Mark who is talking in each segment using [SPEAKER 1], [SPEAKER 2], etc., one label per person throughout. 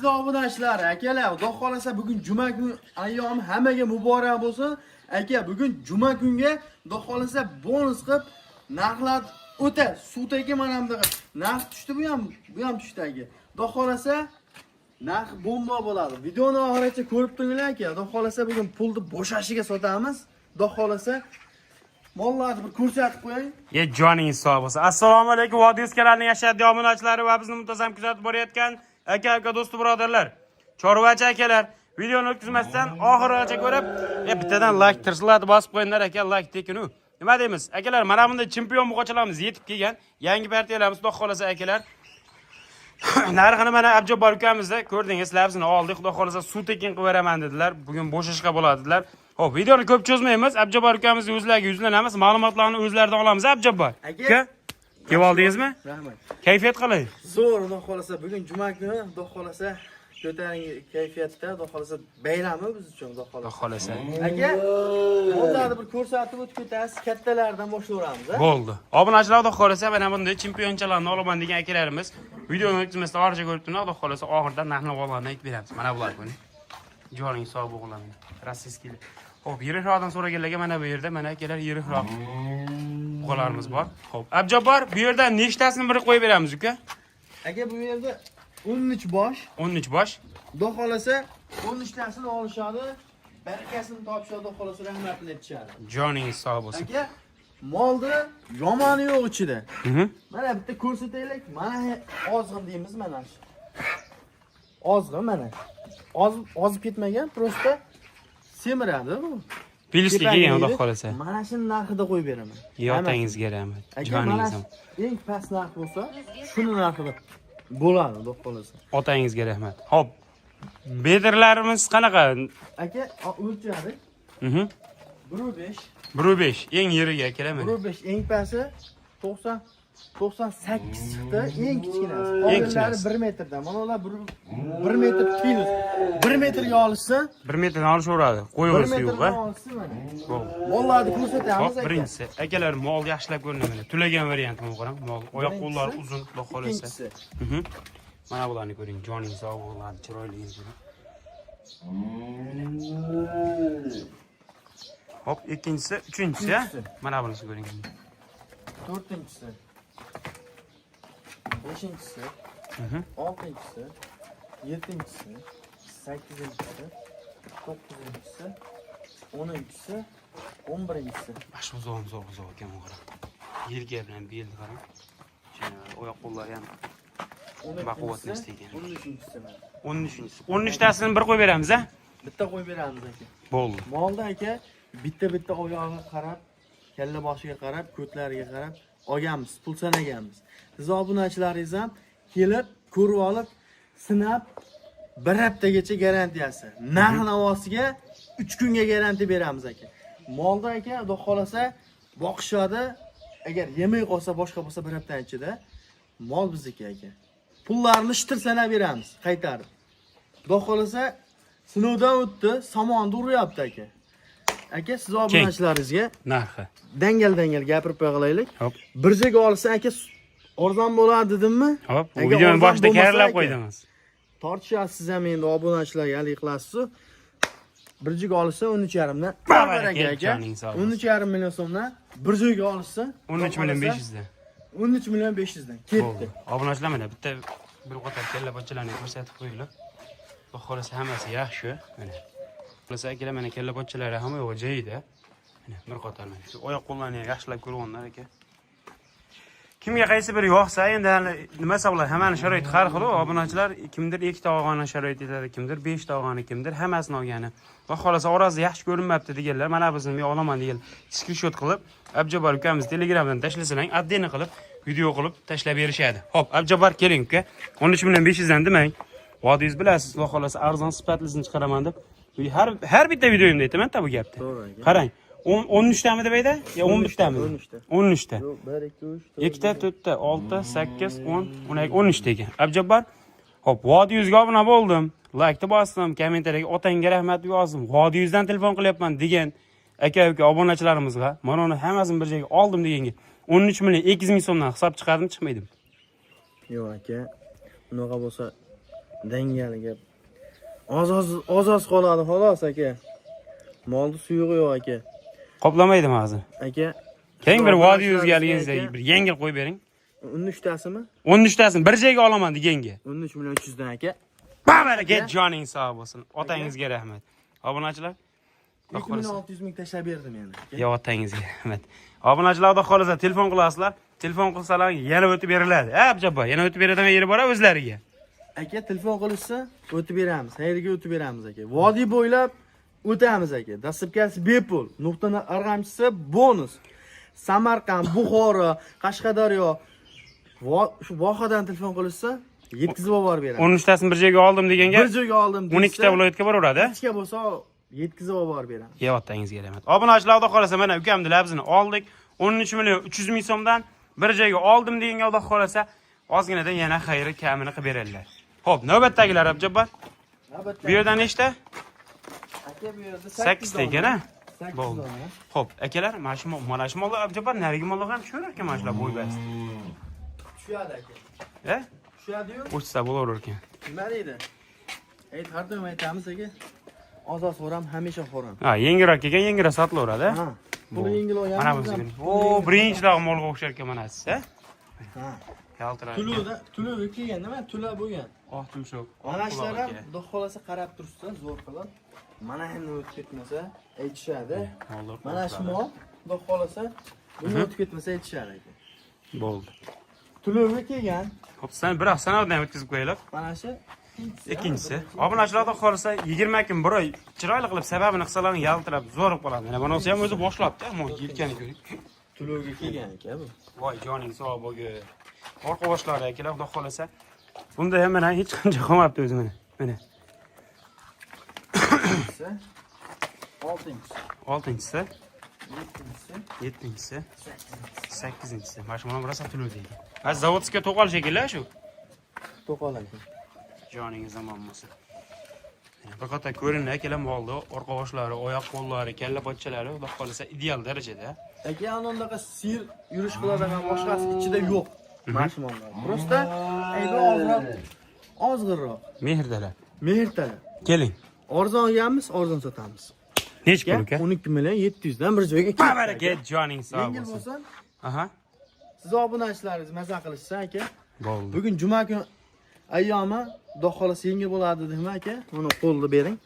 [SPEAKER 1] Aziz obunachilar, akalar, Xudo xolasa bugun juma kun ayyomi hammaga muborak bo'lsin. Aka, bugun juma kunga Xudo xolasa bonus qilib narxlar o'ta suvdagi mana bunaqa narx tushdi, bu ham tushdi, aka. Xudo xolasa narx bomba bo'ladi. Videoni oxirigacha ko'rib turinglar, aka. Xudo xolasa bugun pulni bo'shashiga sotamiz. Xudo xolasa mollarni bir ko'rsatib qo'ying.
[SPEAKER 2] Ye, joningiz sog' bo'lsin. Assalomu alaykum, Vodiy kanalining ashaddiy obunachilari va bizni muntazam kuzatib borayotgan aka uka, do'stu birodarlar. Chorvachi akalar, videoni o'tkazmasdan oxirigacha ko'rib, bittadan like tirsillatib bosib qo'yinglar, aka, like tekinu. Nima deymiz? Akalar, mana bunday chempion buqachalarimiz yetib kelgan. Yangi partiyalarimiz, Xudo xolasa, akalar. Narxini mana Abjabbor ukamizda ko'rdingiz, labzini oldik. Xudo xolasa suv tekin qilib beraman dedilar. Bugun bo'shashqa bo'ladi dedilar. Xo'p, videoni ko'p cho'zmaymiz. Abjabbor ukamizni o'zlariga yuzlanamiz, ma'lumotlarni o'zlaridan olamiz. Abjabbor.
[SPEAKER 1] Aka.
[SPEAKER 2] Uka, kelib oldingizmi?
[SPEAKER 1] Rahmat.
[SPEAKER 2] Kayfiyat qalay?
[SPEAKER 1] Zo'r, Xudo xolasa bugun juma kuni, Xudo xolasa ko'tarinki kayfiyatda, Xudo xolasa bayrami biz uchun, Xudo
[SPEAKER 2] Xudo
[SPEAKER 1] xolasa.
[SPEAKER 2] xolasa.
[SPEAKER 1] Aka, mollarni bir ko'rsatib o'tib ketasiz, kattalardan boshlayveramiz, a?
[SPEAKER 2] Bo'ldi. Obunachilar, Xudo xolasa mana bunday chempionchalarni olaman degan akalarimiz videoni o'tkazmasdan oxirigacha ko'rib turinglar. Xudo xolasa oxirida narx navolarni aytib beramiz. Mana bular buni. Joning sog' o'g'lim. Российский. Xo'p, yirikroqdan so'raganlarga mana bu yerda mana akalar yirikroq buqalarimiz bor. Xo'p, Abjabbor, bu yerda nechtasini bir qo'yib beramiz, uka?
[SPEAKER 1] Aka, bu yerda 13 bosh.
[SPEAKER 2] 13 bosh.
[SPEAKER 1] Xudo xolasa 13 tasini olishadi, barakasini topishadi, Xudo xolasa rahmatini aytishadi.
[SPEAKER 2] Joningiz sog' bo'lsin.
[SPEAKER 1] Aka, molni yomoni yo'q ichida. Mana bitta ko'rsataylik. Mana ozg'in deymiz mana shu. Ozg'in mana. Ozib ozib ketmagan, просто semiradi bu.
[SPEAKER 2] Plyusga
[SPEAKER 1] Tepani
[SPEAKER 2] kelgan, Xudo
[SPEAKER 1] yeydi.
[SPEAKER 2] xolasa.
[SPEAKER 1] Mana shuni narxida qo'yib beraman.
[SPEAKER 2] Otangizga rahmat.
[SPEAKER 1] Aka, mana
[SPEAKER 2] Joningiz.
[SPEAKER 1] shu eng past narx bo'lsa, shuni narxida bo'ladi, Xudo xolasa.
[SPEAKER 2] Otangizga rahmat. Xo'p. Bedirlarimiz qanaqa?
[SPEAKER 1] Aka, o'lchadik. 1.5.
[SPEAKER 2] 1.5 eng yirigi, akalar, mana.
[SPEAKER 1] 1.5 eng pasti, 90 98 chiqdi, eng kichkinasi.
[SPEAKER 2] Eng
[SPEAKER 1] Qolganlari
[SPEAKER 2] kichkinasi.
[SPEAKER 1] 1 metrdan. Mana ular 1 metr plus. 1 metrga olishsa,
[SPEAKER 2] 1 metrdan olishaveradi.
[SPEAKER 1] 1
[SPEAKER 2] Qo'yaversa yo'q,
[SPEAKER 1] metrdan
[SPEAKER 2] a?
[SPEAKER 1] olishsa mana.
[SPEAKER 2] Bo'ldi.
[SPEAKER 1] Mollarni ko'rsatamiz,
[SPEAKER 2] Xo'p,
[SPEAKER 1] aka.
[SPEAKER 2] birinchisi. Akalar, mol yaxshilab ko'rinadi mana. Tulagan varianti qarang. Mol oyoq qo'llari uzun, Xudo xolasa.
[SPEAKER 1] Ikkinchisi.
[SPEAKER 2] Mana bularni ko'ring, joning sog' o'g'illarni chiroyligini ko'ring. Hop, ikkinchisi, uchinchisi, a?
[SPEAKER 1] Uchinchisi.
[SPEAKER 2] Mana bunisini ko'ring.
[SPEAKER 1] To'rtinchisi. Beshinchisi. Oltinchisi. Yettinchisi. Sakkizinchisi. To'qqizinchisi. 10-inchisi. 11-inchisi.
[SPEAKER 2] Mana shu uzoq uzoq uzoq ekan, bu qarang. Yelka bilan belni qarang. Shuni oyoq qo'llari ham baquvvat
[SPEAKER 1] 12-inchisi.
[SPEAKER 2] ekan.
[SPEAKER 1] 13-inchisi mana.
[SPEAKER 2] 13-inchisi. 13tasini bir qo'yib beramiz, a?
[SPEAKER 1] Bitta qo'yib beramiz, aka.
[SPEAKER 2] Bo'ldi.
[SPEAKER 1] Molda, aka, bitta bitta oyog'iga qarab, kalla boshiga qarab, ko'tlariga qarab olganmiz, pul sanaganmiz. Siz obunachilaringiz ham kelib, ko'rib olib, sinab bir haftagacha garantiyasi. Narx navosiga 3 kunga garantiya beramiz, aka. Molda, aka, Xudo xolasa boqishadi. Agar yemay qolsa, boshqa bo'lsa bir haftaning ichida mol bizniki, aka. Pullarni shitir sanab beramiz, qaytarib. Xudo xolasa sinovdan o'tdi, somonni uryapti, aka. Aka, siz obunachilaringizga
[SPEAKER 2] Narxi.
[SPEAKER 1] dangal dangal gapirib qo'yaylik.
[SPEAKER 2] Hop.
[SPEAKER 1] Bir joyga olsa, aka, arzon bo'ladi dedimmi?
[SPEAKER 2] Hop,
[SPEAKER 1] Agar
[SPEAKER 2] videoni
[SPEAKER 1] arzon
[SPEAKER 2] boshida
[SPEAKER 1] bo'lmasa,
[SPEAKER 2] karlab
[SPEAKER 1] aka,
[SPEAKER 2] qo'ydingiz.
[SPEAKER 1] Tortishasiz siz ham endi obunachilarga haligi qilasiz. Bir joyga olishsa 13,5 dan.
[SPEAKER 2] Baraka,
[SPEAKER 1] Aka,
[SPEAKER 2] joning sog' bo'lsin.
[SPEAKER 1] 13,5 million so'mdan bir joyga olishsa
[SPEAKER 2] 13 million 500 dan.
[SPEAKER 1] 13 million 500 dan ketdi.
[SPEAKER 2] Bo'ldi. Obunachilar, mana bitta bir qator kalla pochchalarni ko'rsatib qo'yinglar. Xudo xolasa hammasi yaxshi. Mana. Xolasa, akalar, mana kalla pochchalari hamma yo'q joyida. Mana bir qator mana shu oyoq qo'llarni ham yaxshilab ko'ryaplar, aka. Kimga qaysi biri yoqsa, endi hali nima bular hammani sharoiti har xil, obunachilar, kimdir ikkita olgani sharoit yetadi, kimdir beshta olgani, kimdir hammasini olgani. Va xolasa orasida yaxshi ko'rinmabdi deganlar, mana bizni men olaman degan skrinshot qilib, Abjabbor ukamiz Telegramdan tashlasalar, отдельно qilib, video qilib tashlab berishadi. Xo'p, Abjabbor, keling, uka. 13 million 500 dan demang. Va'dangiz bilasiz, Xudo xolasa arzon sifatlisini chiqaraman deb. Har bitta videoyimda aytaman-da bu gapni.
[SPEAKER 1] To'g'ri, aka.
[SPEAKER 2] Qarang, 10 13 tami deb ayda? Yo 11 tami?
[SPEAKER 1] 13 ta.
[SPEAKER 2] 13 ta.
[SPEAKER 1] Yo'q, 1 2 3 4
[SPEAKER 2] 2 ta, 4 ta, 6 ta, 8, 10, 12, 13 ta ekan. Abjabbor. Xo'p, Vodiy yuzga obuna bo'ldim. Laykni bosdim, kommentariyaga otangga rahmat yozdim. Vodiy yuzdan telefon qilyapman degan aka uka obunachilarimizga mana uni hammasini bir joyga oldim deganga 13 million 200 ming so'mdan hisob chiqardim, chiqmaydimi?
[SPEAKER 1] Yo'q, aka. Unaqa bo'lsa Dangali gap. Oz-oz oz-oz qoladi xolos aka. Molni suyug'i yo'q aka.
[SPEAKER 2] Qoplamaydimi hozir?
[SPEAKER 1] Aka.
[SPEAKER 2] Keng bir vodiy yuzga
[SPEAKER 1] Aka,
[SPEAKER 2] bir yengil qo'yib bering.
[SPEAKER 1] 13 tasimi?
[SPEAKER 2] 13tasini bir joyga olaman deganga.
[SPEAKER 1] 13 million 300 dan aka.
[SPEAKER 2] Baraka, joning sog' bo'lsin. Otangizga rahmat. Obunachilar, Xudo
[SPEAKER 1] 2 million
[SPEAKER 2] xohlasa.
[SPEAKER 1] 600 ming tashlab berdim endi. Aka.
[SPEAKER 2] Yo, otangizga rahmat. Obunachilar, Xudo xohlasa telefon qilasizlar. Telefon qilsalar yana o'tib beriladi. Ha, Abjabbor, yana o'tib beradigan yeri bor o'zlariga.
[SPEAKER 1] Aka telefon qilishsa o'tib beramiz. Qayerga o'tib beramiz aka. Vodiy bo'ylab o'tamiz aka. Dastlabkasi bepul. Nuqtani arg'amchisi bonus. Samarqand, Buxoro, Qashqadaryo shu vohadan telefon qilishsa yetkazib olib borib beramiz.
[SPEAKER 2] 13tasini bir joyga oldim deganga
[SPEAKER 1] Bir joyga oldim
[SPEAKER 2] 12 ta viloyatga boraveradi.
[SPEAKER 1] Hechga bo'lsa yetkazib olib borib beramiz.
[SPEAKER 2] Ye, otangizga rahmat. Obunachilar, Xudo xohlasa mana ukamni labzini oldik. 13 million 300 ming so'mdan bir joyga oldim deganga Xudo xohlasa ozginadan yana xayri kamini qilib beradilar. Xo'p, navbatdagilar Abjabbor. Bu yerdan nechta?
[SPEAKER 1] Aka bu yerda
[SPEAKER 2] 8 ta ekan, ha?
[SPEAKER 1] 8
[SPEAKER 2] Bo'ldi.
[SPEAKER 1] dona.
[SPEAKER 2] Xo'p, akalar, mana shu mollar Abjabbor narigi mollar ham tushaverar ekan mana shular bo'ybas.
[SPEAKER 1] Tushadi aka.
[SPEAKER 2] E?
[SPEAKER 1] Tushadi-yu.
[SPEAKER 2] O'chsa bo'laverar ekan.
[SPEAKER 1] Nima deydi? Ayt, har doim aytamiz aka. Oz-oz xo'ram, hamisha xo'ram.
[SPEAKER 2] Ha, yengilroq kelgan, yengilroq sotilaveradi.
[SPEAKER 1] Ha. Puli yengil olganmiz.
[SPEAKER 2] Mana bunisi ko'ring. O, birinchilar molga o'xshar ekan mana siz, ha?
[SPEAKER 1] Ha.
[SPEAKER 2] Yaltirar. ekan.
[SPEAKER 1] Tuluvda, tuluvi kelgan, nima? Tula bo'lgan.
[SPEAKER 2] Oq tumshuq.
[SPEAKER 1] Mana shular ham
[SPEAKER 2] aka.
[SPEAKER 1] xudo xolasa qarab tursa, zo'r qilib. Mana endi o'tib ketmasa aytishadi.
[SPEAKER 2] Mollar
[SPEAKER 1] Mana shu mol xudo xolasa buni o'tib ketmasa aytishadi aka.
[SPEAKER 2] Bo'ldi.
[SPEAKER 1] Tuluvi kelgan.
[SPEAKER 2] Xo'p, sen biroq sanavdan ham o'tkazib qo'yaylik.
[SPEAKER 1] Mana shu
[SPEAKER 2] Ikkinchisi. Obunachilar, xudo xohlasa 20 kun bir oy chiroyli qilib sababini qilsalaring yaltirab zo'r bo'lib qoladi. Mana bunisi ham o'zi boshlabdi, ammo yelkani ko'ring.
[SPEAKER 1] Tuluvga kelgan aka bu.
[SPEAKER 2] Voy, joning sog' bo'lgur. Orqa boshlari akalar, xudo xohlasa. Bunda ham mana hech qancha qolmabdi o'zi mana. Mana.
[SPEAKER 1] Ikkinchisi, oltinchisi,
[SPEAKER 2] Oltinchisi,
[SPEAKER 1] yettinchisi,
[SPEAKER 2] yettinchisi,
[SPEAKER 1] sakkizinchisi.
[SPEAKER 2] sakkizinchisi. Mana shu mana rosa tuluv deydi. Ha, zavodskiy to'qol shekilli shu.
[SPEAKER 1] To'qol aka.
[SPEAKER 2] Joningiz omon bo'lsin. Mana bir qator ko'rindi akalar molni orqa boshlari, oyoq qo'llari, kalla pochchalari xudo xohlasa ideal darajada.
[SPEAKER 1] Aka anondaqa sir yurish qiladigan boshqasi ichida yo'q. Mana shu mollar. Prosta aybi ozroq, ozg'inroq.
[SPEAKER 2] Mehrdalar.
[SPEAKER 1] Mehr talab.
[SPEAKER 2] Keling.
[SPEAKER 1] Arzon olganmiz, arzon sotamiz.
[SPEAKER 2] Nechi pul aka?
[SPEAKER 1] 12 million 700 dan bir joyga ketdi.
[SPEAKER 2] Baraka, joning sog'
[SPEAKER 1] Yengil
[SPEAKER 2] bo'lsin.
[SPEAKER 1] bo'lsin.
[SPEAKER 2] Aha.
[SPEAKER 1] Siz obunachilaringiz maza qilishsa aka.
[SPEAKER 2] Bo'ldi.
[SPEAKER 1] Bugun juma kun ayyomi, xudo xolasa yengil bo'ladi dedimi aka? Buni qo'lni bering.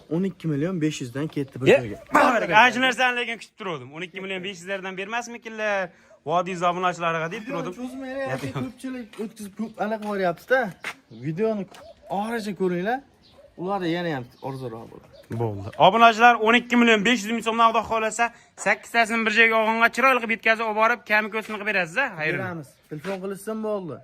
[SPEAKER 1] 12 million 500 dan ketdi bir joyga.
[SPEAKER 2] Baraka, ana shu narsani lekin kutib turgandim. 12 million 500 lardan bermasmikinlar? Vodiy obunachilariga deb turgandim.
[SPEAKER 1] Cho'zmanglar aka, ko'pchilik o'tkazib ko'p anaqa boryapti-da. Videoni oxirigacha ko'ringlar. Ularda yana ham arzonroq bo'ladi.
[SPEAKER 2] Bo'ldi. Obunachilar 12 million 500 ming so'mdan xudo xolasa 8 tasini bir joyga olg'onga chiroyli qilib yetkazib olib borib, kami ko'sini qilib berasiz-a? Xayrli.
[SPEAKER 1] Beramiz. Telefon qilishsin bo'ldi.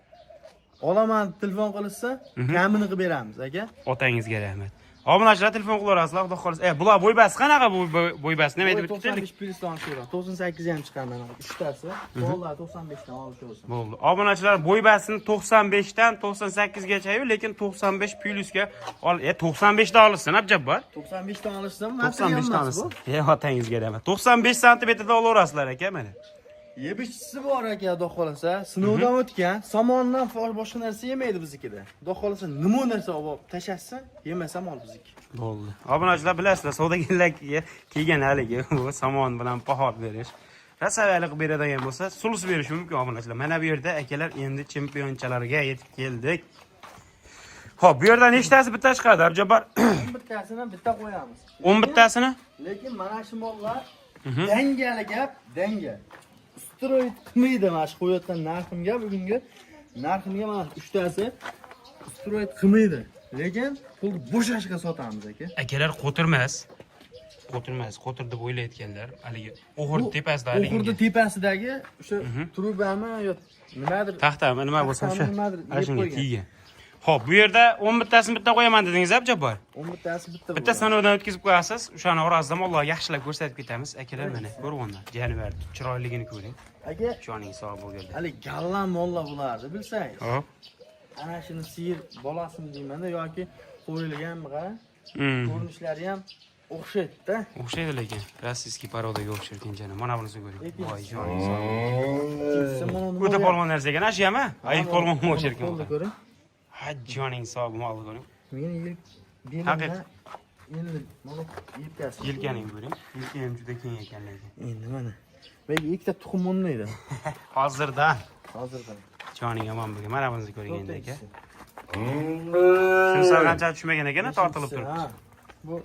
[SPEAKER 1] Olaman deb telefon qilishsa, kamini qilib beramiz aka.
[SPEAKER 2] Otangizga rahmat. Obunachilar telefon qilaverasizlar, xudo xolasa. Bular bo'ybasi qanaqa bu bo'ybasi? Nima aytib o'tdik?
[SPEAKER 1] 95 plyusdan olishaveradi. 98 ham chiqar mana uchtasi. Bolalar 95 dan olishaversin.
[SPEAKER 2] Bo'ldi. Obunachilar bo'ybasini 95 dan 98 gacha-yu, lekin 95 plyusga ol, 95 dan olishsin, Abjabbor.
[SPEAKER 1] 95 dan olishsin,
[SPEAKER 2] 95 dan olishsin. Otangizga rahmat. 95 santimetrda olaverasizlar aka mana.
[SPEAKER 1] Yeb ichchisi bor aka, xudo xolasa. Sinovdan o'tgan, somondan boshqa narsa yemaydi biznikida. Xudo xolasa nima narsa olib tashlashsin, yemasa mol bizniki.
[SPEAKER 2] Bo'ldi. Obunachilar bilasizlar, savdogarlarga kelgan haligi bu somon bilan pahor berish. Rasaviyalik qilib beradigan bo'lsa, sulus berishi mumkin obunachilar. Mana bu yerda akalar endi chempionchalarga yetib keldik. Xo'p, bu yerda nechtasi bitta chiqadi, Abjabbor?
[SPEAKER 1] 11 tasini bitta qo'yamiz.
[SPEAKER 2] 11 tasini?
[SPEAKER 1] Lekin mana shu mollar dangali gap, danga. Устроить qilmaydi mana shu qo'yayotgan narximga, bugungi narximga mana uchtasi устроить qilmaydi. Lekin pul bo'shashga sotamiz aka.
[SPEAKER 2] Akalar qo'tirmas. Qo'tirmas, qo'tir deb o'ylayotganlar haligi o'g'ir tepasida haligi.
[SPEAKER 1] O'g'irni tepasidagi o'sha trubami yo nimadir
[SPEAKER 2] Taxtami nima bo'lsa
[SPEAKER 1] Taxtami
[SPEAKER 2] o'sha.
[SPEAKER 1] nimadir
[SPEAKER 2] Ana
[SPEAKER 1] yeb
[SPEAKER 2] shunga
[SPEAKER 1] qo'ygan.
[SPEAKER 2] teggan. Xo'p, bu yerda 11 tasini bitta qo'yaman dedingiz, Abjabbor?
[SPEAKER 1] 11 tasi bitta.
[SPEAKER 2] Bitta
[SPEAKER 1] bo'ladi.
[SPEAKER 2] sinovdan o'tkazib qo'yasiz. O'shani orasida mollarga yaxshilab ko'rsatib ketamiz. Akalar mana ko'rganlar. Janivar chiroyligini ko'ring.
[SPEAKER 1] Aka,
[SPEAKER 2] Joning sog' bo'lganda.
[SPEAKER 1] hali gallan mollar bularni bilsangiz.
[SPEAKER 2] Hop.
[SPEAKER 1] Ana shuni siyir bolasimi deymanda yoki qo'yilganmi qara? Ko'rinishlari ham o'xshaydi-da.
[SPEAKER 2] O'xshaydi lekin. Rossiyskiy порода ga o'xshar ekan jani. Mana bunisi ko'ring. Voy, joning sog'.
[SPEAKER 1] Ikkinchisi mana nima
[SPEAKER 2] O'ta
[SPEAKER 1] bo'lyapti?
[SPEAKER 2] polvon narsa ekan, shu ham, ha? Ayib polvonga o'xshar ekan.
[SPEAKER 1] Qo'lni ko'ring.
[SPEAKER 2] Ha, joning sog', mol ko'ring.
[SPEAKER 1] Meni belimda
[SPEAKER 2] Haqiq.
[SPEAKER 1] Endi mana yelkasi.
[SPEAKER 2] Yelkaning ko'ring. Yelka ham juda keng ekan lekin.
[SPEAKER 1] Endi mana. Belki ikkita tuxum o'rnaydi.
[SPEAKER 2] Hozirdan
[SPEAKER 1] Hozirdan.
[SPEAKER 2] joning omon bo'lgin. Mana buni ko'ring endi aka.
[SPEAKER 1] To'rtinchisi.
[SPEAKER 2] Shunisi qancha tushmagan ekan, tortilib
[SPEAKER 1] Beshinchisi,
[SPEAKER 2] turibdi.
[SPEAKER 1] ha. Bu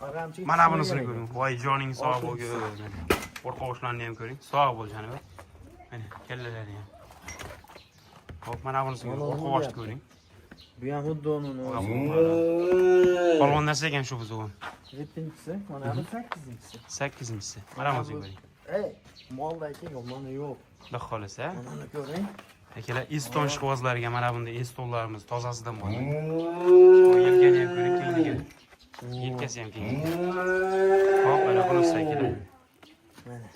[SPEAKER 1] aramchi.
[SPEAKER 2] Mana bunisini ko'ring. Voy, joning sog' bo'lgin.
[SPEAKER 1] Oltinchisi.
[SPEAKER 2] O'rqa qo'shlarni ham ko'ring. Sog' bo'l Janibek. Mana kallalari ham. Hop, mana bunisini ko'ring.
[SPEAKER 1] Mana
[SPEAKER 2] O'rqa
[SPEAKER 1] bu
[SPEAKER 2] boshni
[SPEAKER 1] deyapti.
[SPEAKER 2] ko'ring.
[SPEAKER 1] Bu ham xuddi uni.
[SPEAKER 2] Polvon narsa ekan shu buzuv.
[SPEAKER 1] Yettinchisi, mana bu sakkizinchisi.
[SPEAKER 2] Sakkizinchisi. Mana bunisini ko'ring.
[SPEAKER 1] Ey, molda aka yomoni yo'q.
[SPEAKER 2] Xudo xohlasa.
[SPEAKER 1] Mana ko'ring.
[SPEAKER 2] Akalar, Eston ishqibozlariga mana bunday Estonlarimiz tozasidan bor. Shu yelkani ham ko'ring, kengligi. Yelkasi ham keng. Hop, mana bunisi akalar.
[SPEAKER 1] Mana.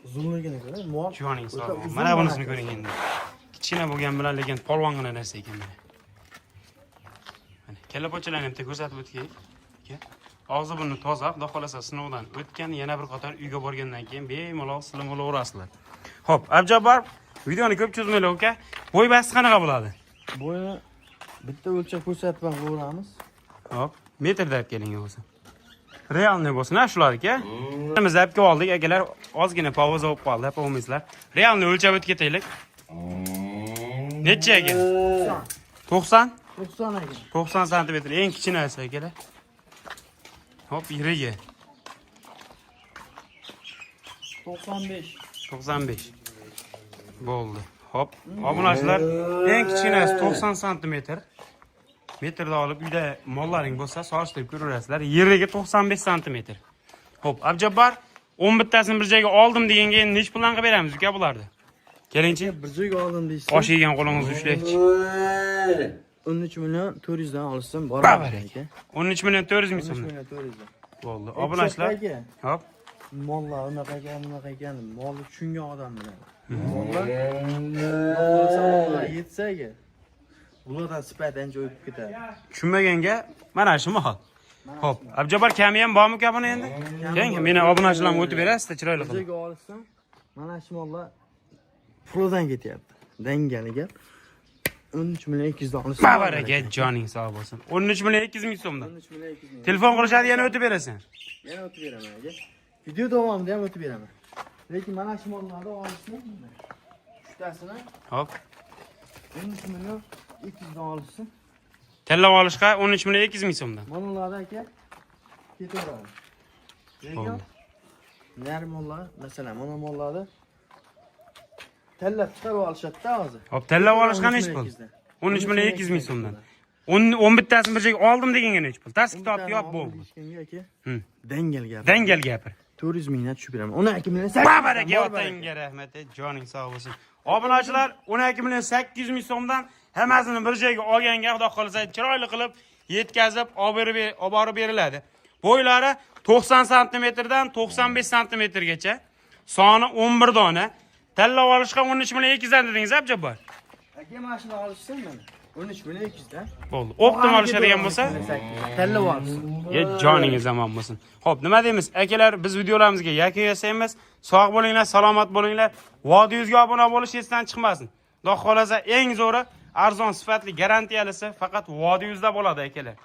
[SPEAKER 1] Uzunligini ko'ring. Mol
[SPEAKER 2] Joning
[SPEAKER 1] o'ta
[SPEAKER 2] sog'.
[SPEAKER 1] uzun
[SPEAKER 2] Mana bunisini
[SPEAKER 1] mana.
[SPEAKER 2] ko'ring endi. Kichkina bo'lgan bilan lekin polvongina narsa ekan mana. Mana kallapochalarni bitta ko'rsatib o'taylik. Aka. Og'zi burni toza, xudo xolasa sinovdan o'tgan, yana bir qator uyga borgandan keyin bemalol silib olaverasizlar. Xo'p, Abjabbor, videoni ko'p cho'zmaylik aka. Bo'y basti qanaqa bo'ladi?
[SPEAKER 1] Bo'yini bitta o'lchab ko'rsatib ham qo'yamiz.
[SPEAKER 2] Hop, metrda olib keling bo'lsa. Realniy bo'lsin, ha shular aka. Biz olib kelib oldik, akalar, ozgina pauza bo'lib qoldi, olmaysizlar. Realniy o'lchab o'tib ketaylik. Necha aka? 90?
[SPEAKER 1] 90 aka.
[SPEAKER 2] 90 santimetr eng kichkinasi akalar. Hop, yirigi
[SPEAKER 1] 95.
[SPEAKER 2] 95. Bo'ldi. Hop, obunachilar, eng kichkinasi 90 santimetr. Metrda olib uyda mollaring bo'lsa solishtirib ko'raverasizlar. Yirigi 95 santimetr. Hop, Abjabbor, 10 bittasini bir joyga oldim deganga endi nechi puldan qilib beramiz uka bularni? Kelingchi,
[SPEAKER 1] Bir joyga oldim deysiz.
[SPEAKER 2] osh yegan qo'lingizni ushlaychi.
[SPEAKER 1] 13 million 400 dan olsam bor
[SPEAKER 2] Babar aka. 13 million 400 ming
[SPEAKER 1] 13
[SPEAKER 2] so'mdan.
[SPEAKER 1] million 400 dan.
[SPEAKER 2] Bo'ldi. Obunachilar,
[SPEAKER 1] Aka,
[SPEAKER 2] hop,
[SPEAKER 1] mollar unaqa ekan, bunaqa ekan, molni tushungan odam biladi. Mollar mollar yetsa aka, bulardan sifat ancha o'tib ketadi.
[SPEAKER 2] Tushunmaganga mana shu mol. Xo'p, Abjabbor, kami ham bormi uka buni endi? Keling, meni obunachilarim o'tib berasizda chiroyli
[SPEAKER 1] Bir
[SPEAKER 2] qilib.
[SPEAKER 1] joyga olsam, mana shu mollar pulidan ketyapti. Dangali gap. 13 million 200 dan olsam.
[SPEAKER 2] Babar aka, joning sog' bo'lsin. 13 million 200 ming so'mdan.
[SPEAKER 1] 13 million 200 ming.
[SPEAKER 2] Telefon qilishadi, yana o'tib berasan.
[SPEAKER 1] Yana o'tib beraman aka. Video davomida ham o'tib beraman. Lekin mana shu mollarni olishni uchtasini
[SPEAKER 2] Hop.
[SPEAKER 1] 13 million 200 dan olishsin.
[SPEAKER 2] Tanlab olishga 13 million 200 ming so'mdan.
[SPEAKER 1] Mana ularda aka ketaveradi. Lekin
[SPEAKER 2] Bo'ldi.
[SPEAKER 1] nari mollar, masalan, mana mollarni tanlab chiqarib olishadi-da hozir.
[SPEAKER 2] Hop, tanlab olishga nechi pul? 13 million 200 ming so'mdan. 10 10 bittasini bir joyga oldim deganga nechi pul? Tas kitobni yop bo'ldi.
[SPEAKER 1] Deyishganga aka.
[SPEAKER 2] Hı.
[SPEAKER 1] Dangal gap.
[SPEAKER 2] Dangal gapir.
[SPEAKER 1] 400 mingdan tushib beraman. 12 million 800
[SPEAKER 2] Babar aka, otangga rahmat, joning sog' bo'lsin. Obunachilar, 12 million 800 ming so'mdan hammasini bir joyga olganga xudo xolasa chiroyli qilib yetkazib olib borib beriladi. Bo'ylari 90 santimetrdan 95 santimetrgacha. Soni 11 dona. Tanlab olishga 13 million 200 dan dedingiz, Abjabbor.
[SPEAKER 1] Aka mana shuni olishsin mana. 13 million 200 dan.
[SPEAKER 2] Bo'ldi. O'qdim olishadigan bo'lsa,
[SPEAKER 1] Tanlab olishsin.
[SPEAKER 2] ye joningiz omon bo'lsin. Xo'p, nima deymiz? Akalar, biz videolarimizga yakun yasaymiz. Sog' bo'linglar, salomat bo'linglar. Vodiy yuzga obuna bo'lish esdan chiqmasin. Xudo xolasa eng zo'ri, arzon, sifatli, garantiyalisi faqat Vodiy yuzda bo'ladi akalar.